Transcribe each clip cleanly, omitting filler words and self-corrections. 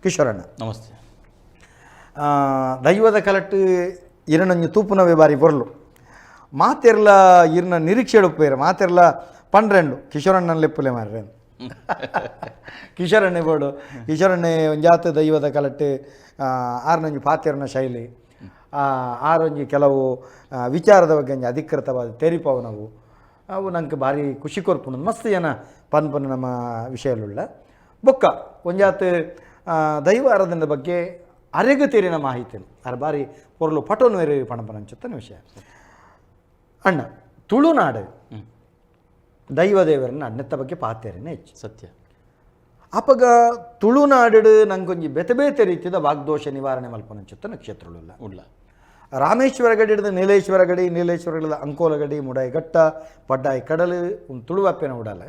ಕಿಶೋರಣ್ಣ ನಮಸ್ತೆ. ದೈವದ ಕಲಟ್ಟು ಇರನೊಂಜಿ ತೂಪುನವೇ ಬಾರಿ ಪೊರ್ಲು ಮಾತೆರ್ಲ ಇರ್ನ ನಿರೀಕ್ಷೆ ಉಪ್ಪೇರು ಮಾತೆರ್ಲ ಪಂಡ್ರೆಂಡು ಕಿಶೋರಣ್ಣನ ಲೆಪ್ಪುಲೆ ಮಾರ್ರೆ. ಕಿಶೋರಣ್ಣೆ ಬೋಡು ಕಿಶೋರಣ್ಣೆ ಒಂಜಾತ ದೈವದ ಕಲಟ್ಟು ಆರ್ನೊಂಜಿ ಪಾತೆರ್ನ ಶೈಲಿ, ಆರೊಂಜಿ ಕೆಲವು ವಿಚಾರದ ಬಗ್ಗೆ ಒಂಜಿ ಅಧಿಕೃತವಾದ ತೆರಿಪಾವು ನಾವು ಅವು ನಂಗೆ ಭಾರಿ ಖುಷಿ ಕೊರ್ಪುಂಡು. ಮಸ್ತ್ ಜನ ಪನ್ಪುನ ನಮ್ಮ ವಿಷಯಲುಳ್ಳ ಬೊಕ್ಕ ಒಂಜಾತ್ ದೈವ ಆರಾಧನೆ ಬಗ್ಗೆ ಅರೆಗು ತೆರಿನ ಮಾಹಿತಿ ಅರ್ ಬಾರಿ ಪೊರ್ಲು ಪಟೋನು ಪಣಪನಂಚುತ್ತನ ವಿಷಯ. ಅಣ್ಣ, ತುಳುನಾಡು ದೈವ ದೇವರನ್ನ ಅಣ್ಣತ್ತ ಬಗ್ಗೆ ಪಾತೇರನೆ ಹೆಚ್ಚು. ಸತ್ಯ. ಅಪಗ ತುಳುನಾಡು ನಂಗೊಂಜಿ ಬೇತೆ ಬೇತೆ ರೀತಿಯ ವಾಗ್ದೋಷ ನಿವಾರಣೆ ಮಲ್ಪನಂಚುತ್ತನ ಕ್ಷೇತ್ರಗಳುಲ್ಲ. ಉಳ್ಳ. ರಾಮೇಶ್ವರ ಗಡಿ ಹಿಡಿದು ನೀಲೇಶ್ವರ ಗಡಿ, ನೀಲೇಶ್ವರ ಗಡಿದ ಅಂಕೋಲ ಗಡಿ, ಮುಡಾಯಿ ಘಟ್ಟ, ಪಡ್ಡಾಯಿ ಕಡಲು, ಒಂದು ತುಳುವಪ್ಪೆನ ಉಡಲ.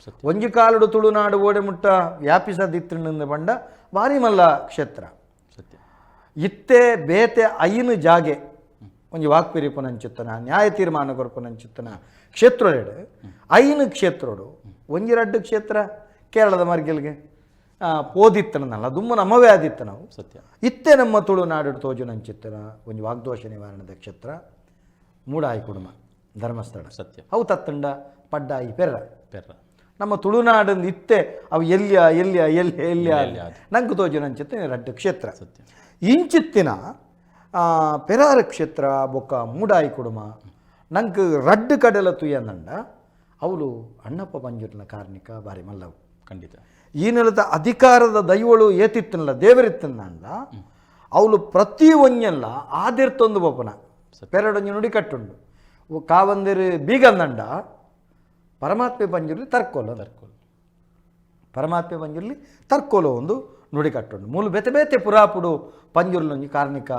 ಸತ್ಯ. ಒಂಜಿ ಕಾಲುಡು ತುಳುನಾಡು ಓಡೆ ಮುಟ್ಟ ವ್ಯಾಪಿಸದಿತ್ತು ಬಂಡ ಭಾರಿ ಮಲ್ಲ ಕ್ಷೇತ್ರ. ಸತ್ಯ. ಇತ್ತೆ ಬೇತೆ ಐನು ಜಾಗೆ ಒಂಜಿ ವಾಕ್ಪಿರಿಪುನಂಚಿತ್ತನ ನ್ಯಾಯ ತೀರ್ಮಾನ ಕೊರ್ಪುನಂಚಿತ್ತನ ಕ್ಷೇತ್ರಡು ಐನು ಕ್ಷೇತ್ರಡು ಒಂಜಿ ರಡ್ಡು ಕ್ಷೇತ್ರ ಕೇರಳದ ಮರ್ಗಿಲ್ಗೆ ಪೋದಿತ್ತನಲ್ಲ ದುಮ್ಮು ನಮ್ಮವೇ ಆದಿತ್ತು ನಾವು. ಸತ್ಯ. ಇತ್ತೆ ನಮ್ಮ ತುಳುನಾಡು ತೋಜುನಂಚಿತ್ತನ ಒಂಜಿ ವಾಗ್ದೋಷ ನಿವಾರಣದ ಕ್ಷೇತ್ರ ಮೂಡಾಯಿ ಕುಡುಮ ಧರ್ಮಸ್ಥಳ. ಸತ್ಯ. ಅವು ತತ್ತಂಡ ಪಡ್ಡಾಯಿ ಪೆರ್ರ. ಪೆರ್ರ. ನಮ್ಮ ತುಳುನಾಡಿಂದ ಇತ್ತೆ ಅವು ಎಲ್ಲಿಯ ಎಲ್ಲಿಯ ಎಲ್ಲಿಯ ಎಲ್ಲಿಯ ಎಲ್ಲಿಯ ಅದು. ನಂಗೆ ತೋಜುನಂಚಿತ್ತ ರಡ್ಡು ಕ್ಷೇತ್ರ. ಸತ್ಯ. ಇಂಚಿತ್ತಿನ ಪೆರಾರ ಕ್ಷೇತ್ರ ಬೊಕ್ಕ ಮೂಡಾಯಿ ಕುಡುಮ ನಂಗೆ ರಡ್ಡು ಕಡಲ ತುಯ್ಯಂದಂಡ ಅವಳು ಅಣ್ಣಪ್ಪ ಪಂಜುರ್ನ ಕಾರ್ಣಿಕ ಬಾರಿ ಮಲ್ಲವು. ಖಂಡಿತ. ಈ ನೆಲದ ಅಧಿಕಾರದ ದೈವಳು ಏತಿತ್ತನಲ್ಲ ದೇವರಿತ್ತನಂಡ ಅವಳು ಪ್ರತಿ ಒಂಜೆಲ್ಲ ಆದಿರ್ತೊಂದು ಬೊಪ್ಪನ ಪೆರಡೊಂಜಿ ನುಡಿ ಕಟ್ಟುಂಡು ಕಾವಂದಿರು ಬೀಗಂದಂಡ ಪರಮಾತ್ಮೆ ಪಂಜುರ್ಲಿ ತರ್ಕೋಲು. ತರ್ಕೋಲು. ಪರಮಾತ್ಮೆ ಪಂಜುರ್ಲಿ ತರ್ಕೋಲು ಒಂದು ನುಡಿ ಕಟ್ಟುಂಡು. ಮೂಲು ಬೇತೆ ಬೇತೆ ಪುರಾಪುಡು ಪಂಜುರ್ಲೊಂಜಿ ಕಾರ್ಣಿಕ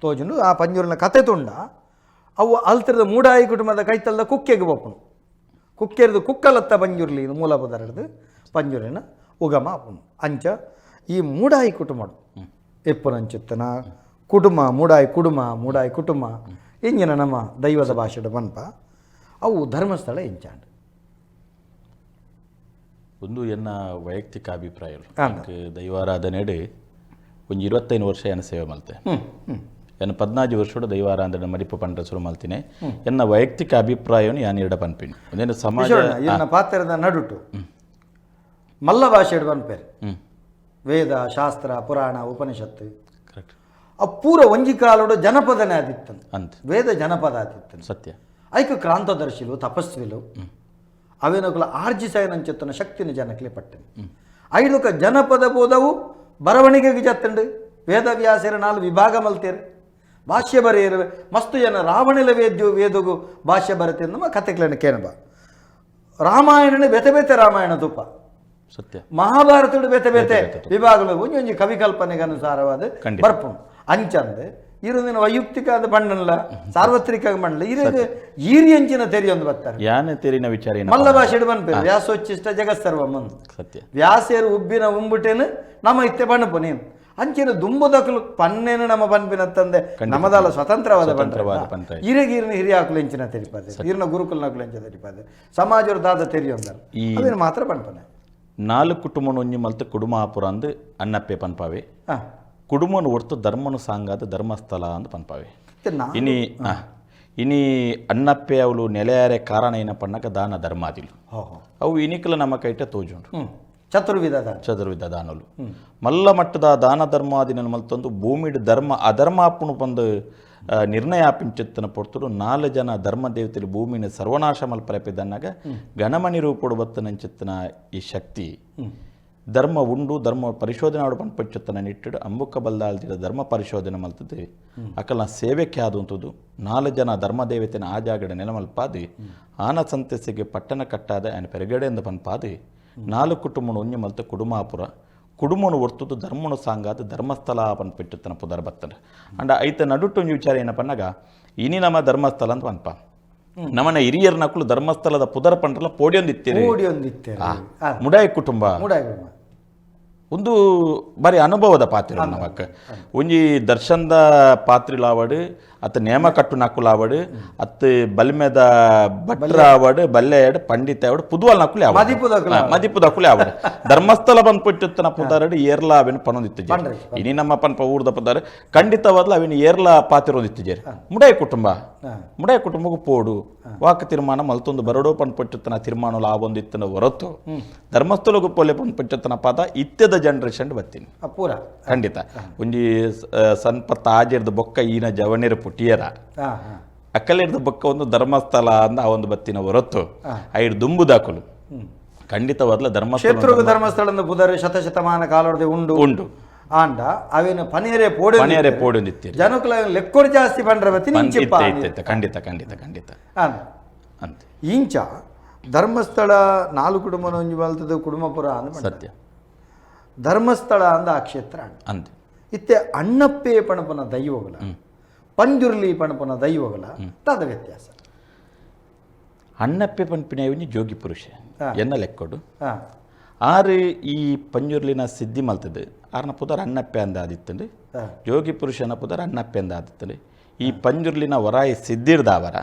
ತೋಜುಂಡು. ಆ ಪಂಜುರ್ನ ಕತೆ ತುಂಡ ಅವು ಅಲ್ತಿರದ ಮೂಡಾಯಿ ಕುಟುಂಬದ ಕೈತಲ್ದ ಕುಕ್ಕೆಗೆ ಬೊಪ್ಪುನು ಕುಕ್ಕೆರ್ದು ಕುಕ್ಕಲತ್ತ ಪಂಜುರ್ಲಿ ಇದು ಮೂಲ ಪದರಡ್ದು ಪಂಜುರಿನ ಉಗಮ ಆಪುಂಡು. ಅಂಚ ಈ ಮೂಡಾಯಿ ಕುಟುಂಬ ಎಪ್ಪುನಂಚಿತ್ತನ ಕುಟುಂಬ ಮೂಡಾಯಿ ಕುಡುಮ ಮೂಡಾಯಿ ಕುಟುಂಬ ಇಂಜಿನ ನಮ್ಮ ದೈವದ ಭಾಷೆಡ್ ಪನ್ಪ ಅವು ಧರ್ಮಸ್ಥಳ ಇಂಚಾಂಡ್. ಒಂದು ಎನ್ನ ವೈಯಕ್ತಿಕ ಅಭಿಪ್ರಾಯ. ಅಂದ್. ದೈವಾರಾಧನೆಡು ಒಂಜಿ 25 ವರ್ಷ ಎನ್ನ ಸೇವೆ ಮಲ್ತೆ. ಹ್ಞೂ ಹ್ಞೂ ಎನ್ನ 14 ವರ್ಷಡು ದೈವಾರಾಧನೆ ಮಡಿಪು ಪಂಡ ಶುರು ಮಲ್ತಿನಿ. ಎನ್ನ ವೈಯಕ್ತಿಕ ಅಭಿಪ್ರಾಯವನ್ನು ಯಾನ್ ಇರಡ ಪನ್ಪಿನಿ ಒಂದೇನು ಸಮಾಜ ಕಿಶೋರಣ್ಣ, ಇನ್ನ ಪಾತ್ರದ ನಡುಟು ಮಲ್ಲ ಭಾಷೆಡ್ ಪನ್ಪೇರು. ವೇದ ಶಾಸ್ತ್ರ ಪುರಾಣ ಉಪನಿಷತ್ತು ಕರೆಕ್ಟ್. ಆ ಪೂರ ಒಂಜಿ ಕಾಲೋಡು ಜನಪದನೇ ಆದಿತ್ತನು. ಅಂತ. ವೇದ ಜನಪದ ಆದಿತ್ತನು. ಸತ್ಯ. ಐಕ ಕ್ರಾಂತದರ್ಶಿಲು ತಪಸ್ವಿಲು ಅವೇನಕುಲ ಆರ್ಜಿಸಾಯನಂచెತ್ತನ ಶಕ್ತಿನ ಜನಕ್ಲೆ ಪಟ್ಟನು. ಐದುಕ ಜನಪದ ಬೋಧವು ಬರವಣಿಗೆಗೆ ಜತ್ತಂಡು. ವೇದವ್ಯಾಸರ ನಾಲ್ ವಿಭಾಗ ಮಲ್ತೇರು ಭಾಷ್ಯ ಬರೆಯರು. ಮಸ್ತು ಜನ ರಾವಣಲ ವೇದ್ಯು ವೇದಗು ಭಾಷ್ಯ ಬರತೆ ನಮ್ಮ ಕತೆಗಳನ್ನು ಕೇಳಬ. ರಾಮಾಯಣನೇ ಬೇತೆ ಬೇತೆ ರಾಮಾಯಣ ತುಪ್ಪ. ಸತ್ಯ. ಮಹಾಭಾರತಡು ಬೇತೆ ಬೇತೆ ಬೇತೆ ಬೇತೆ. ವಿಭಾಗಗಳು ಒಂಜಿ ಒಂಜಿ ಕವಿಕಲ್ಪನೆಗೆ ಅನುಸಾರವಾದ ಬರ್ಪುಂಡು. ಅಂಚಂದು ಇರುದಿನ ವೈಯಕ್ತಿಕ ಆದ ಬಣ್ಣಲ್ಲ ಸಾರ್ವತ್ರಿಕ ಬಣ್ಣಲ್ಲ ಇರೋದು ಈರಿಯಂಚಿನ ತೆರಿಯೊಂದು ಬರ್ತಾರೆ. ಯಾನೆ ತೆರಿನ ವಿಚಾರ ಏನಪ್ಪ? ಮಲ್ಲ ಭಾಷೆಡ್ ಬನ್ಪೇರು ವ್ಯಾಸೋಚ್ಚಿಷ್ಟ ಜಗತ್ಸರ್ವಂ ಅಂದ್. ಸತ್ಯ. ವ್ಯಾಸೇರು ಉಬ್ಬಿನ ಉಂಬುಟೇನು ನಮ್ಮ ಇತ್ತೆ ಬಣ್ಣಪು ನೀನು ಅಂಚಿನ ದುಂಬುದಕಲು ಪನ್ನೇನು ನಮ್ಮ ಪನ್ಪಿನ ತಂದೆ ನಮ್ಮದಲ್ಲ ಸ್ವತಂತ್ರವಾದ ಸ್ವತಂತ್ರವಾದ ಪಂತ್ರ. ಇರಗೀರಿನ ಹಿರಿಯ ಆಕುಲು ಎಂಚಿನ ತೆರಿಪಾದೆ, ಈರಿನ ಗುರುಕುಲನಕುಲು ಎಂಚಿನ ತೆರಿಪಾದೆ, ಸಮಾಜರು ದಾದ ತೆರಿಯೊಂದಲ್ಲ. ಅವೇನು ಮಾತ್ರ ಪನ್ಪನೆ. ನಾಲ್ಕು ಕುಟುಂಬನ ಒಂಜಿ ಮಲ್ತು ಕುಡುಮಾಪುರ ಅಂದು ಅಣ್ಣಪ್ಪೆ ಪನ್ಪಾವೆ. ಕುಡುಮನು ಒರ್ತು ಧರ್ಮನು ಸಾಂಗಾದ ಧರ್ಮಸ್ಥಳ ಅಂದು ಪನ್ಪಾವೆ. ಇತ್ತೆ ನಾ ಇನಿ ಇನಿ ಅಣ್ಣಪ್ಪೆ ಅವಳು ನೆಲೆಯಾರೆ ಕಾರಣ ಏನ ಪಣ್ಣಕ ದಾನ ಧರ್ಮಾದಿಲು. ಹೋ ಹೋ. ಅವು ಇನಿಕಲ ನಮ್ಮ ಕೈಟ ತೋಜುಂಡು. ಚತುರ್ವಿಧ ದಾನ. ಚತುರ್ವಿಧ ದಾನಲು ಮಲ್ಲ ಮಟ್ಟದ ದಾನ ಧರ್ಮಾದಿನ ಮಲ್ತೊಂದು ಭೂಮಿಡ್ ಧರ್ಮ ಅಧರ್ಮ ಆಪುಣು ಬಂದು ನಿರ್ಣಯ ಆಪಿಂಚಿತ್ತನ ಪೊರ್ತುಡು ನಾಲ್ ಜನ ಧರ್ಮ ದೇವತೆಲು ಭೂಮಿನ ಸರ್ವನಾಶ ಮಲ್ಪರೆಪಿದನ್ನಾಗ ಗಣಮಣಿ ರೂಪುಡು ಬತ್ತನಂಚಿತ್ತನ ಈ ಶಕ್ತಿ ಧರ್ಮ ಉಂಡು ಧರ್ಮ ಪರಿಶೋಧನೆ ಆಡು ಪನ್ಪಚ್ಚುತ್ತನ ನಿಟ್ಟಿಡು ಅಂಬುಕ್ಕ ಬಲ್ದಾಲ್ತಿಡ ಧರ್ಮ ಪರಿಶೋಧನೆ ಮಲ್ತದೆ ಅಕಲ್ನ ಸೇವೆಕ್ಕೆ ಆದಂಥದ್ದು ನಾಲ್ ಜನ ಧರ್ಮ ದೇವತೆನ ಆ ಜಾಗಡ ನೆಲಮಲ್ಪಾದಿ ಆನ ಸಂತಸಿಗೆ ಪಟ್ಟಣ ಕಟ್ಟಾದ ಆನ ಪೆರಗಡೆ ಎಂದು ಪನ್ಪಾದಿ ನಾಲ್ಕು ಕುಟುಂಬನು ಒಂಜಿ ಮಲ್ತ ಕುಡುಮಾಪುರ ಕುಡುಮನು ಒರ್ತುದು ಧರ್ಮನು ಸಾಂಗಾದ ಧರ್ಮಸ್ಥಳ ಪನ್ಪಿಟ್ಟುತ್ತನ ಪುದರ್ ಬತ್ತನ. ಅಂಡ ಐತ ನಡುಟ್ಟು ಒಂಜಿ ವಿಚಾರ ಏನಪ್ಪನ್ನಾಗ ಇನಿ ನಮ್ಮ ಧರ್ಮಸ್ಥಳ ಅಂತ ಪನ್ಪ ನಮ್ಮನ ಹಿರಿಯರ್ ನಕಲು ಧರ್ಮಸ್ಥಳದ ಪುದರ್ ಪಂಡ್ರಲ್ಲ ಪೋಡಿಯೊಂದಿತ್ತೀರಿ. ಓಡಿಯೊಂದಿತ್ತೇರು. ಮುಡಾಯಿ ಕುಟುಂಬ. ಮೂಡಾಯಿ ಕುಟುಂಬ. ಒಂದು ಬಾರಿ ಅನುಭವದ ಪಾತ್ರ ನಮಕ್ ಒಂಜಿ ದರ್ಶನದ ಪಾತ್ರಿಲಾವಡು. ಅತ್ತ ನೇಮ ಕಟ್ಟು ನಕುಲಾವಡು ಅತ್ತು ಬಲ್ಮೆದ ಭಟ್ರಾವಡು ಬಲ್ಲೆಯಡು ಪಂಡಿತ ಆವಡು ಪುದುವಲ್ ನಕುಲೆ ಮದಿಪು ದಕುಲೆ ಆವಡು ಧರ್ಮಸ್ಥಳ ಬಂದ್ಬಿಟ್ಟಿತ್ತನ ಪುದಾರಡು ಏರ್ಲಾ ಅವಿನ ಪನೊಂದಿತ್ತು ಪಂಡ್ರಿ, ಇನಿ ನಮ್ಮ ಪನ್ಪ ಊರ್ದ ಪುದಾರು ಖಂಡಿತವಾದ್ಲ ಅವಿನ ಏರ್ಲಾ ಪಾತಿರೋದಿತ್ತು ಜೇರಿ ಮುಡಾಯ ಕುಟುಂಬ ಮುಡಾಯ ಕುಟುಂಬಕ್ಕೂ ಪೋಡು ವಾಕ್ ತೀರ್ಮಾನ ಮಲ್ತೊಂದು ಬರಡೋ ಪನ್ಪೊಚ್ಚುತ್ತನ ತೀರ್ಮಾನಲು ಆ ಒಂದು ಇತ್ತನ ಹೊರತು ಧರ್ಮಸ್ಥಳಗೂ ಪೋಲೆ ಪನ್ಪೊಚ್ಚುತ್ತನ ಪದ ಇತ್ಯದ ಜನರೇಷನ್ ಬತ್ತೀನಿ ಪೂರ ಖಂಡಿತ ಒಂಜಿ ಸನ್ಪತ್ತ ಆಜಿರ್ದ ಬೊಕ್ಕ ಈನ ಜವನಿರ ಪುಟಿಯರ ಹಾ ಹಾ ಅಕ್ಕಲಿರ್ದ ಬೊಕ್ಕ ಒಂದು ಧರ್ಮಸ್ಥಳ ಅಂದ ಆ ಒಂದು ಬತ್ತಿನ ಹೊರತು ಐಡ್ ದುಂಬುದಾಕುಲು ಖಂಡಿತವಾದ್ಲ ಧರ್ಮಸ್ಥಳ ಕ್ಷೇತ್ರಗೂ ಧರ್ಮಸ್ಥಳದ ಬುಧರು ಶತಶತಮಾನ ಕಾಲೊಡದೆ ಉಂಡು ಉಂಡು ಆಂಡ ಅವೇನು ಪನೇರೆ ಪೋಡೆ ಪನೇರೆ ಪೋಡೊಂದಿತ್ತೀರಿ ಜನಕುಲ ಲೆಕ್ಕೊಡು ಜಾಸ್ತಿ ಪಂಡ್ರೆ ಬತ್ತಿ ನಿಂಚಿಪ್ಪ ಇತ್ತೆ ಇತ್ತೆ ಇತ್ತೆ. ಖಂಡಿತ ಖಂಡಿತ ಖಂಡಿತ ಆಂಡ ಅಂತ ಇಂಚ ಧರ್ಮಸ್ಥಳ ನಾಲ್ಕು ಕುಟುಂಬನ ಒಂಜಿ ಬಲ್ತದ ಕುಟುಂಬಪುರ ಅಂದ್ ಪಂಡ. ಸತ್ಯ ಧರ್ಮಸ್ಥಳ ಅಂದ ಆ ಕ್ಷೇತ್ರ ಅಂಡ. ಅಂತೆ ಇತ್ತೆ ಅಣ್ಣಪ್ಪೆ ಪಣಪನ ದೈವಗಳ ಪಂಜುರ್ಲಿ ಪಣಪನ ದೈವಗಳ ತದ ವ್ಯತ್ಯಾಸ ಅಣ್ಣಪ್ಪೆ ಪನ್ಪಿನ ಜೋಗಿ ಪುರುಷ ಎನ್ನ ಲೆಕ್ಕೊಡು ಹಾ ಆರು ಈ ಪಂಜುರ್ಲಿನ ಸಿದ್ಧಿ ಮಲ್ತದೆ ಆರ್ನ ಪುದರ್ ಅಣ್ಣಪ್ಪೆ ಅಂದ ಆದಿತ್ತಂಡು ಹಾ. ಜೋಗಿ ಪುರುಷನ ಪುದರ್ ಅಣ್ಣಪ್ಪೆ ಅಂದ ಆದಿತ್ತಂಡು ಈ ಪಂಜುರ್ಲಿನ ವರಾಯಿ ಸಿದ್ಧಿರ್ದಾವರ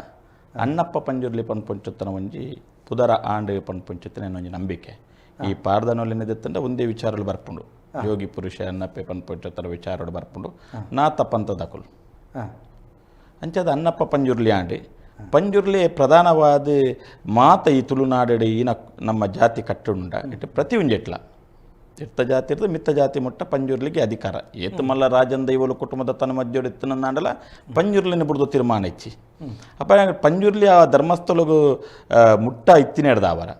ಅಣ್ಣಪ್ಪ ಪಂಜುರ್ಲಿ ಪನ್ಪೊಂಚುತ್ತನ ಒಂಜಿ ಪುದರ ಆಂಡು ಪನ್ಪೊಂಚುತ್ತನ ಒಂಜಿ ನಂಬಿಕೆ ಈ ಪಾರ್ದನೊಲಿನದೆತ್ತಂಡ ಒಂದೇ ವಿಚಾರలు ಬರ್ಪುಂಡು ಜೋಗಿ ಪುರುಷ ಅಣ್ಣಪ್ಪೆ ಪನ್ಪೊಂಚುತ್ತರ ವಿಚಾರಡು ಬರ್ಪುಂಡು ನಾ ತಪ್ಪಂತದಕುಲು ಹಾ ಅಂಚದ ಅಣ್ಣಪ್ಪ ಪಂಜುರ್ಲಿ ಆಂಡಿ ಪಂಜುರ್ಲಿ ಪ್ರಧಾನವಾದ ಮಾತ ಈ ತುಳುನಾಡು ಈನ ನಮ್ಮ ಜಾತಿ ಕಟ್ಟುಂಡ ಇಟ್ಟು ಪ್ರತಿ ಒಂಜೆಟ್ಲ ತಿರ್ತ ಜಾತಿ ಇರ್ತದೆ ಮಿತ್ತ ಜಾತಿ ಮುಟ್ಟ ಪಂಜುರ್ಲಿಗೆ ಅಧಿಕಾರ ಏತು ಮಲ್ಲ ರಾಜನ್ ದೈವಲು ಕುಟುಂಬದ ತನ್ನ ಮಧ್ಯೋಡು ಇತ್ತನಂದಾಂಡಲ ಪಂಜುರ್ಲಿನ ಬುಡ್ದು ತೀರ್ಮಾನ ಇಚ್ಚಿ ಅಪ್ಪ ಪಂಜುರ್ಲಿ ಆ ಧರ್ಮಸ್ಥಳಗು ಮುಟ್ಟ ಇತ್ತಿನೇಡ್ದ ಅವರ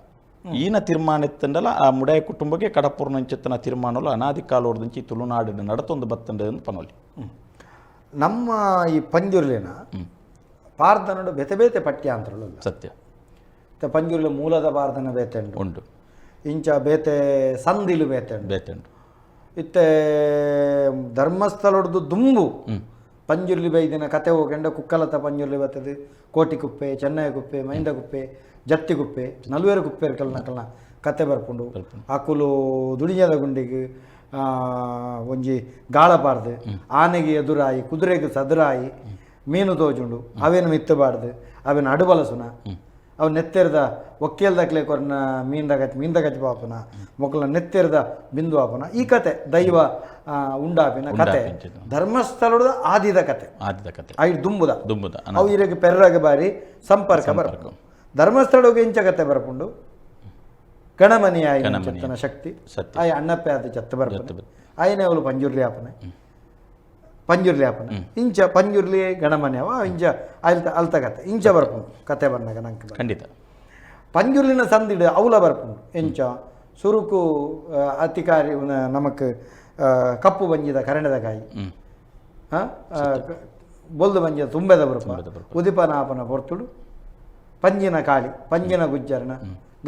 ಈನ ತೀರ್ಮಾನ ಇತ್ತಂಡಲ ಆ ಮುಡಾಯ ಕುಟುಂಬಕ್ಕೆ ಕಡಪೂರ್ಣ ತೀರ್ಮಾನಲು ಅನಾದಿ ಕಾಲೋರ್ದಂಚಿ ತುಳುನಾಡಿನ ನಡತೊಂದು ಬತ್ತಂಡ ಪನೋಲಿ. ನಮ್ಮ ಈ ಪಂಜುರ್ಲಿನ ಪಾರ್ದನಡು ಬೇತೆ ಬೇತೆ ಪಠ್ಯಾಂತರಳು ಸತ್ಯ ಪಂಜುರ್ಲಿ ಮೂಲದ ಪಾರ್ದನ ಬೇತೆ ಉಂಟು ಉಂಟು ಇಂಚ ಬೇತೆ ಸಂದಿಲು ಬೇತೆ ಉಂಟು ಬೇತೆ ಉಂಟು ಇತ್ತೆ ಧರ್ಮಸ್ಥಳಡ್ದು ದುಂಬು ಪಂಜುರ್ಲಿ ಬೈದಿನ ಕತೆ ಹೋಗಂಡ ಕುಕ್ಕಲತ ಪಂಜುರ್ಲಿ ಬರ್ತದೆ ಕೋಟಿಕುಪ್ಪೆ ಚೆನ್ನೈ ಕುಪ್ಪೆ ಮೈಂದಕುಪ್ಪೆ ಜತ್ತಿಕುಪ್ಪೆ ನಲ್ವೇರು ಕುಪ್ಪೆ ಕಲ್ನ ಕತೆ ಬರ್ಪುಂಡು ಅಕುಲು ದುಡಿಯದ ಗುಂಡಿಗೆ ಒಂಜಿ ಗಾಳಪಾರ್ದು ಆನೆಗೆ ಎದುರಾಯಿ ಕುದುರೆಗೆ ಸದುರಾಯಿ ಮೀನು ತೋಜುಂಡು ಅವೇನು ಮಿತ್ತಬಾರ್ದು ಅವೇನು ಅಡುಬಲಸುನ ಅವು ನೆತ್ತೆರ್ದ ಒಕ್ಕೇಲ್ದಕ್ಲೆ ಕೊರ್ನ ಮೀನ್ದ ಕಚ್ ಮೀನ್ದ ಕಚ್ ಪಾಪನ ಮೊಕ್ಕಲ ನೆತ್ತೆರ್ದ ಬಿಂದು ಆಪನ ಈ ಕತೆ ದೈವ ಉಂಡಾಪಿನ ಕತೆ ಧರ್ಮಸ್ಥಳದ ಆದಿದ ಕತೆ ಆದಿದ ಕತೆ ಐದು ದುಂಬುದ ದುಂಬುದ ಅವು ಇರಗೆ ಪೆರ್ರಗೆ ಬಾರಿ ಸಂಪರ್ಕ ಬರ್ಪುಂಡು ಧರ್ಮಸ್ಥಳಗೆ ಇಂಚ ಕತೆ ಬರ್ಪುಂಡು ಗಣಮನಿ ಆಯಿನ ಚತ್ತನ ಶಕ್ತಿ ಸತ್ಯ. ಆಯ ಅಣ್ಣಪ್ಪೆ ಆದ ಚತ್ತ ಬರ್ಪುಂಡು ಆಯನೆ ಅವಳು ಪಂಜುರ್ಲಿ ಆಪನೆ ಪಂಜುರ್ಲಿ ಆಪನೆ ಇಂಚ ಪಂಜುರ್ಲಿ ಗಣಮನಿ ಅವ ಇಂಚ ಅಲ್ತ ಅಲ್ತ ಕತೆ ಇಂಚ ಬರ್ಪುಂಡು ಕತೆ ಬನ್ನಗ ನಂಗೆ ಬ ಖಂಡಿತ ಪಂಜುರ್ಲಿನ ಸಂದಿಡು ಅವಲ ಬರ್ಪುಂಡು ಎಂಚ ಸುರುಕು ಅತಿಕಾರಿ ನಮಕ್ ಕಪ್ಪು ಬಂಜಿದ ಕರಣದ ಕಾಯಿ ಬೊಲ್ದು ಬಂಜಿದ ತುಂಬೆದ ಬರುಪ ಉದಿಪನ ಆಪನ ಪೊರ್ತುಡು ಪಂಜಿನ ಕಾಳಿ ಪಂಜಿನ ಗುಜ್ಜರನ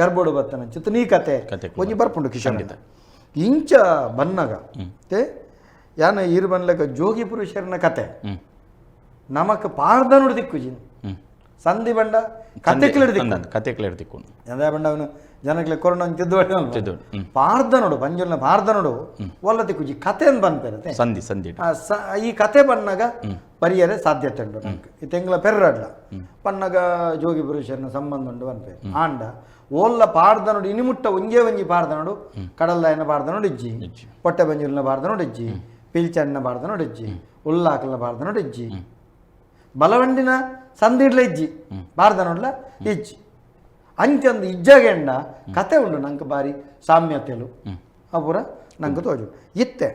ಗರ್ಭೋಡು ಬತ್ತನ ಚಿತ್ತ ನೀ ಕತೆ ಕತೆ ಒಂಜಿ ಬರ್ಪುಂಡು ಕಿಶನ್ ಇಂಚ ಬನ್ನಗ ತೆ ಯಾನ ಈರು ಬನ್ಲಕ ಜೋಗಿ ಪುರುಷರನ ಕತೆ ನಮಕ್ ಪಾರ್ದನುಡು ದಿಕ್ಕುಜಿನ್ ಸಂಧಿ ಬಂಡ ಕತೆ ಕಿಲಡು ದಿಕ್ಕು ಕತೆ ಕ್ಲಿಯರ್ ದಿಕ್ಕು ಎಂದ ಬಂಡ ಅವನು ಜನಕ್ಕೆ ಕೊರೋನಾ ತಿದ್ದುವಡಿ ತಿದ್ದುವಡಿ, ಪಾರ್ದನುಡು ಪಂಜುರ್ನ ಪಾರ್ದನುಡು ಒಲ್ಲ ದಿಕ್ಕುಜಿ ಕತೆ ಅಂತ ಬಂದ್ಪೇರತೆ ಸಂಧಿ ಸಂಧಿ ಈ ಕತೆ ಬನ್ನಗ ಪರಿಯರೆ ಸಾಧ್ಯತೆ ಉಂಟು ನಂಗೆ ಈ ತೆಂಗ್ಲ ಪೆರ್ರಡ್ಲ ಪನ್ನಗ ಜೋಗಿ ಪುರುಷರನ ಸಂಬಂಧ ಉಂಡು ಪನ್ಪೇರು ಆಂಡ ಓಲ್ಲ ಪಾರ್ದನುಡು ಇನಿಮುಟ್ಟ ಒಂಜೇ ಒಂಜಿ ಪಾರ್ದನುಡು ಕಡಲ್ದಾಯನ ಪಾರ್ದನುಡು ಇಜ್ಜಿ ಇಜ್ಜಿ. ಹೊಟ್ಟೆ ಬಂಜುಲ್ನ ಪಾರ್ದನುಡು ಇಜ್ಜಿ ಪಿಲ್ಚಣ್ಣ ಪಾರ್ದನುಡು ಇಜ್ಜಿ ಉಲ್ಲಾಕಲ್ನ ಪಾರ್ದನುಡು ಇಜ್ಜಿ ಬಲವಂಡಿನ ಸಂದಿಡ್ಲ ಇಜ್ಜಿ ಪಾರ್ದನುಡ್ಲ ಇಜ್ಜಿ ಅಂಚಂದು ಇಜ್ಜಾಗೆಂಡ ಕತೆ ಉಂಡು ನಂಗೆ ಬಾರಿ ಸಾಮ್ಯತೆಲು ಅಪುರ ನಂಗೆ ತೋಜು ಇತ್ತೆ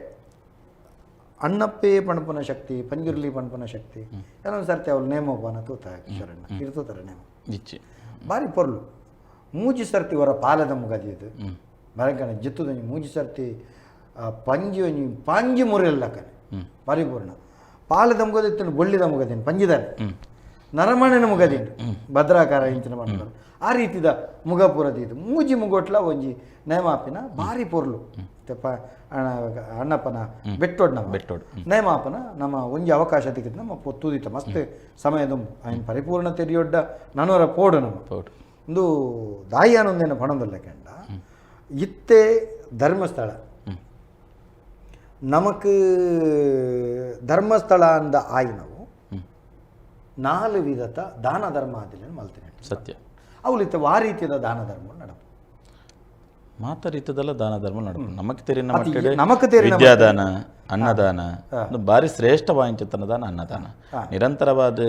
ಅಣ್ಣಪ್ಪೇ ಪಣಪುನ ಶಕ್ತಿ ಪಂಜುರ್ಲಿ ಪಣಪುನ ಶಕ್ತಿ ಕೆಲವೊಂದು ಸರ್ತಿ ಅವಳು ನೇಮೋಪನ ತೂತ ಶರಣ್ಣ ಇರ್ತತಾರೆ ನೇಮ ಇಚ್ಚಿ ಬಾರಿ ಪೊರ್ಲು ಮೂಜಿ ಸರ್ತಿ ಹೊರ ಪಾಲದ ಮುಗದಿದ್ದು ಬರಕಣ ಜಿತ್ತುದೊಂಜಿ ಮೂಜಿ ಸರ್ತಿ ಪಂಜಿ ಒಂಜಿ ಪಾಂಜಿ ಮುರಿಯಲ್ಲಕನೆ ಪರಿಪೂರ್ಣ ಪಾಲದ ಮುಗದಿತ್ತು ಬೊಳ್ಳಿದ ಮುಗದಿನ ಪಂಜಿದಾನೆ ನರಮಣನ ಮುಗದಿನ ಭದ್ರಾಕಾರ ಇಂಚಿನ ಮಾಡ್ತಾರೆ ಆ ರೀತಿದ ಮುಗಪುರದಿದ್ದು ಮೂಜಿ ಮುಗೋಟ್ಲ ಒಂಜಿ ನೇಮಾಪಿನ ಭಾರಿ ಪೊರ್ಲು ತೆಪ್ಪ ಅಣ್ಣಪ್ಪನ ಬೆಟ್ಟೋಡ್ ನಮ್ಮ ಬೆಟ್ಟೋಡ್. ನೇಮಾಪನ ನಮ್ಮ ಒಂಜಿ ಅವಕಾಶ ತಿಕ್ಕಿದ್ ನಮ್ಮ ಪೊತ್ತುದಿತ್ತ ಮಸ್ತ್ ಸಮಯದ ఆయన ಪರಿಪೂರ್ಣ ತೆರಿಯೊಡ್ಡ ನನವರ ಪೋಡು ನಮ್ಮ ಪೋಡು ಒಂದು ದಾಯಿಯಾನೊಂದೇನು ಪಣದಲ್ಲ ಕಂಡ ಇತ್ತೆ ಧರ್ಮಸ್ಥಳ ನಮಕ್ ಧರ್ಮಸ್ಥಳ ಅಂದ ಆಯಿನವು ನಾಲ್ ವಿಧತ ದಾನ ಧರ್ಮ ಆದಿಲೆನ್ ಮಲ್ತಿನ. ಸತ್ಯ. ಅವುಲು ಇತ್ತೆ ವಾ ರೀತಿದ ದಾನ ಧರ್ಮ ನಡಪು? ಮಾತ ರೀತಿದಲ್ಲ ದಾನ ಧರ್ಮ ನಡಪು ನಮಕ್ ತೆರಿನ ಅತಿ ಮಟ್ಟಿಡೆ. ನಮಕ್ ತೆರಿನ. ವಿದ್ಯಾದಾನ, ಅನ್ನದಾನ ಒಂದು ಭಾರಿ ಶ್ರೇಷ್ಠವಾಯಿಂಚಿತ್ತನ ದಾನ ಅನ್ನದಾನ. ನಿರಂತರವಾದ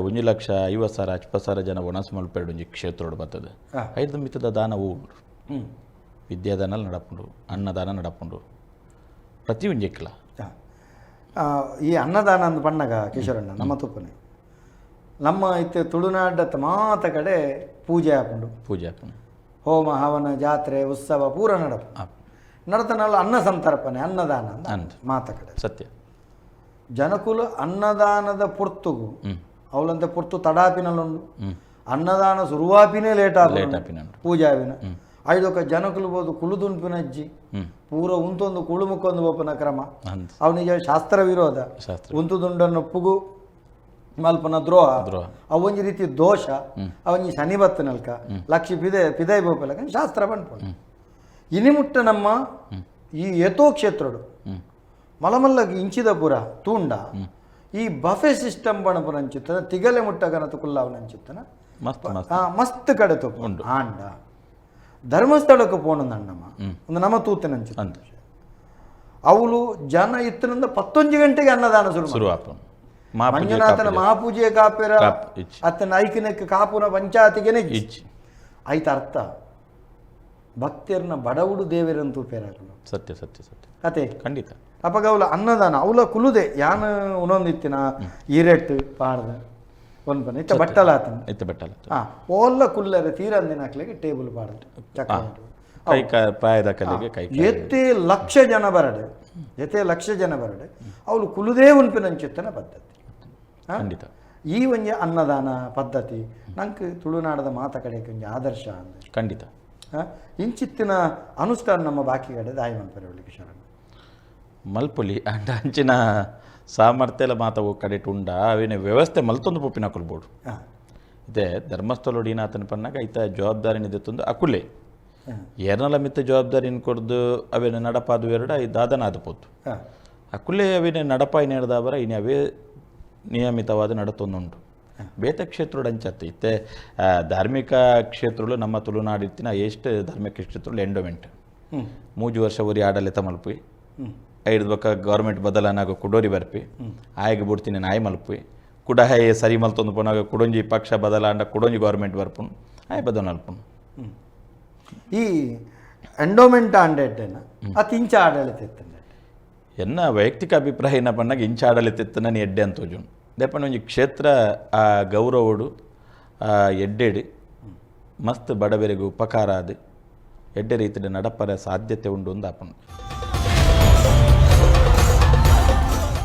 1,50,000 50,000 ಜನ ಒಣಸು ಮಲ್ಪೆರಡು ಒಂಜಿ ಕ್ಷೇತ್ರಡು ಬರ್ತದೆ. ಐದು ಮಿತ್ತದ ದಾನ ಉಂಡು. ವಿದ್ಯಾದಾನ ನಡಪುಂಡು, ಅನ್ನದಾನ ನಡಪುಂಡು, ಪ್ರತಿ ಒಂಜೆಕ್ಲ. ಈ ಅನ್ನದಾನ ಅಂದ್ ಪಣ್ಣಗ ಕಿಶೋರಣ್ಣ, ನಮ್ಮ ತುಪ್ಪನೆ ನಮ್ಮ ಇತ್ತೆ ತುಳುನಾಡ ಮಾತ ಕಡೆ ಪೂಜೆ ಆಪುಂಡು. ಪೂಜೆ ಆಪುಂಡು. ಹೋಮ ಹವನ, ಜಾತ್ರೆ, ಉತ್ಸವ ಪೂರ ನಡಪು. ನಡತನಲ್ಲ ಅನ್ನ ಸಂತರ್ಪಣೆ, ಅನ್ನದಾನ ಅಂದ್. ಅಂದ್. ಮಾತ ಕಡೆ. ಸತ್ಯ. ಜನಕುಲು ಅನ್ನದಾನದ ಪೊರ್ತುಗು ಅವಲಂತ ಪೊರ್ತು ತಡಾಪಿನಲ್ಲುಂಡು. ಅನ್ನದಾನ ಸುರುವಾಪಿನೇ ಲೇಟ್ ಲೇಟ್ ಆಪುಂಡು. ಆಪಿನ. ಪೂಜಾವಿನ ಐದೊಕ ಜನಕುಲು ಬೋದು ಕುಲುದುಂಪಿನಜ್ಜಿ, ಪೂರ ಉಂತೊಂದು ಕುಳುಮುಕ್ಕೊಂದು ಬೋಪನ ಕ್ರಮ. ಅಂದ್. ಅವನಿಗೆ ಶಾಸ್ತ್ರ ವಿರೋಧ. ಶಾಸ್ತ್ರ. ಉಂತುದುಂಡನ್ನು ಪುಗು ಮಲ್ಪನ ದ್ರೋಹ. ದ್ರೋಹ. ಅವೊಂಜಿ ರೀತಿ ದೋಷ, ಅವೊಂಜಿ ಶನಿ ಬತ್ತನಲ್ಕ ಲಕ್ಷಿ ಪಿದೆ ಪಿದೈ ಬೋಪಲಕ ಶಾಸ್ತ್ರ ಪನ್ಪುಂಡು. ಇನಿಮುಟ್ಟ ನಮ್ಮ ಈ ಏತೋ ಕ್ಷೇತ್ರಡು ಮಲಮಲ್ಲ ಇಂಚಿದ ಪುರ ತೂಂಡ ಈ ಬಫೆ ಸಿಸ್ಟಮ್ ಪಣಪುನಂಚಿತ್ತನ, ತಿಗಲೆ ಮುಟ್ಟ ಗನತ ಕುಲ್ಲಾವನಂಚಿತ್ತನ. ಮಸ್ತ್ ಮಸ್ತ್. ಮಸ್ತ್ ಕಡೆ ತೋಪು. ಆಂಡ ಧರ್ಮಸ್ಥಳಕ್ಕೆ ಪೋಣಂದಣ್ಣಮ್ಮ ಒಂದು ನಮ್ಮ ತೂತಿನಂಚಿತ್ತ ಅಂದ್. ಅವಳು ಜನ ಇತ್ತನಿಂದ 11 ಗಂಟೆಗೆ ಅನ್ನದಾನ ಶುರು. ಶುರು ಆಪುಂಡು. ಮಹಾಪೂಜೆ. ಮಂಜುನಾಥನ ಮಹಾಪೂಜೆ ಕಾಪೆರ. ಕಾಪ್ ಇಚ್ಚಿ. ಅತ್ತನ ಐಕನಕ್ಕೆ ಕಾಪುನ ಪಂಚಾಯತಿಗೆನೆ. ಇಚ್ಚಿ. ಐತ ಅರ್ಥ ಭಕ್ತಿಯರ್ನ ಬಡವುಡು ದೇವರಂತೂ ಪೇರಾಕಲು. ಸತ್ಯ ಸತ್ಯ ಸತ್ಯ. ಅತೆ. ಖಂಡಿತ. ಅಪಗ ಅವಲ ಅನ್ನದಾನ ಅವಲ ಕುಲುದೆ ಯಾನ್ ಉನೊಂದಿತ್ತಿನ ಈರೆಟ್ಟು ಪಾಡ್ದ ಒಂದ್ಪನ ಇತ್ತ ಬಟ್ಟಲ ಆತನ. ಇತ್ತ ಬೆಟ್ಟಲ್ಲ. ಓಲ್ಲ ಕುಲ್ಲರೆ ತೀರಂದಿನ ಹಾಕ್ಲಿಕ್ಕೆ ಟೇಬಲ್ ಪಾಡ್ದು ಚಕ್ರ. ಕೈ ಪ್ರಾಯದ ಕಲೆಗೆ ಕೈ. ಎತ್ತೇ ಲಕ್ಷ ಜನ ಬರಡೆ, ಎತ್ತೇ ಲಕ್ಷ ಜನ ಬರಡೆ, ಅವಳು ಕುಲುದೇ ಉನ್ಪಿನಂಚಿತ್ತನ ಪದ್ಧತಿ. ಖಂಡಿತ. ಈ ಒಂಜಿ ಅನ್ನದಾನ ಪದ್ಧತಿ ನಂಗೆ ತುಳುನಾಡದ ಮಾತ ಕಡೆಗೆ ಒಂಜಿ ಆದರ್ಶ ಅಂದೆ. ಖಂಡಿತ. ಇಂಚಿತ್ತಿನ ಅನುಷ್ಠಾನ ನಮ್ಮ ಬಾಕಿ ಕಡೆ ದಾಯಿ ಮನ್ಪರೆ ಕಿಶೋರಣ್ಣ? ಮಲ್ಪುಲಿ ಅಂಡ ಅಂಚಿನ ಸಾಮರ್ಥ್ಯ ಎಲ್ಲ ಮಾತ ಕಡೆಟ್ ಉಂಡ ಅವಿನ ವ್ಯವಸ್ಥೆ ಮಲ್ತೊಂದು ಪೊಪ್ಪಿನ ಕೊಲ್ಬೋಡು. ಇದೆ ಧರ್ಮಸ್ಥಳ ಆತನ ಪನ್ನಾಗ ಐತ ಜವಾಬ್ದಾರಿ ನಿದೆತ್ತೊಂದು ಅಕುಲೆ ಏರ್ನಲ ಮಿತ್ತ ಜವಾಬ್ದಾರಿ ಕೊಡ್ದು ಅವೇನ ನಡಪಾದು ಎರಡ ಈ ದಾದನ ಆದ ಪೋತು. ಅಕುಲೆ ಅವಿನ ನಡಪಾಯಿ ನೇಡ್ದಾಬರ ಇನಿ ಅವೇ ನಿಯಮಿತವಾದ ನಡತೊಂದುಂಟು. ಬೇತ ಕ್ಷೇತ್ರೋಡು ಅಂಚತ್ತು ಇತ್ತೆ ಧಾರ್ಮಿಕ ಕ್ಷೇತ್ರಗಳು ನಮ್ಮ ತುಳುನಾಡಿತ್ತಿನ ಎಷ್ಟು ಧಾರ್ಮಿಕ ಕ್ಷೇತ್ರಗಳು ಎಂಡೋಮೆಂಟ್. 3 ವರ್ಷ ಒರಿ ಆಡಳಿತ ಮಲ್ಪಿ, ಐದು ಬೊಕ್ಕ ಗೌರ್ಮೆಂಟ್ ಬದಲಾನಾಗ ಕುಡೋರಿ ಬರ್ಪಿ, ಆಯ್ಗೆ ಬುಡ್ತೀನಿ ನಾಯಿ ಮಲ್ಪಿ, ಕುಡ ಹೈ ಸರಿ ಮಲ್ತೊಂದು ಪೋನಾಗ ಕುಡೊಂಜಿ ಪಕ್ಷ ಬದಲಾಂಡ ಕುಡೊಂಜಿ ಗೌರ್ಮೆಂಟ್ ಬರ್ಪುನು, ಆಯ್ ಬದಲ ಮಲ್ಪುನು. ಈ ಎಂಡೋಮೆಂಟ್ ಆಂಡೆಡ್ಡೇನ ಅತಿ ಇಂಚ ಆಡಳಿತ ಇತ್ತಂಡೆ? ಎನ್ನ ವೈಯಕ್ತಿಕ ಅಭಿಪ್ರಾಯ ಏನ ಪಣ್ಣಾಗ ಇಂಚ ಆಡಳಿತ ಇತ್ತು ನಾನು ಎಡ್ಡೆ ಅಂತ ತೋಜುನು. ದೇಪಣ್ಣ ಒಂಜಿ ಕ್ಷೇತ್ರ ಆ ಗೌರವಡು ಆ ಎಡ್ಡೆಡು ಮಸ್ತ್ ಬಡವರಿಗೆ ಉಪಕಾರ ಆದ್ ಎಡ್ಡೆ ರೀತಿಯ ನಡಪರ ಸಾಧ್ಯತೆ ಉಂಡು ಅಂದ್ ಆಪುಂಡು.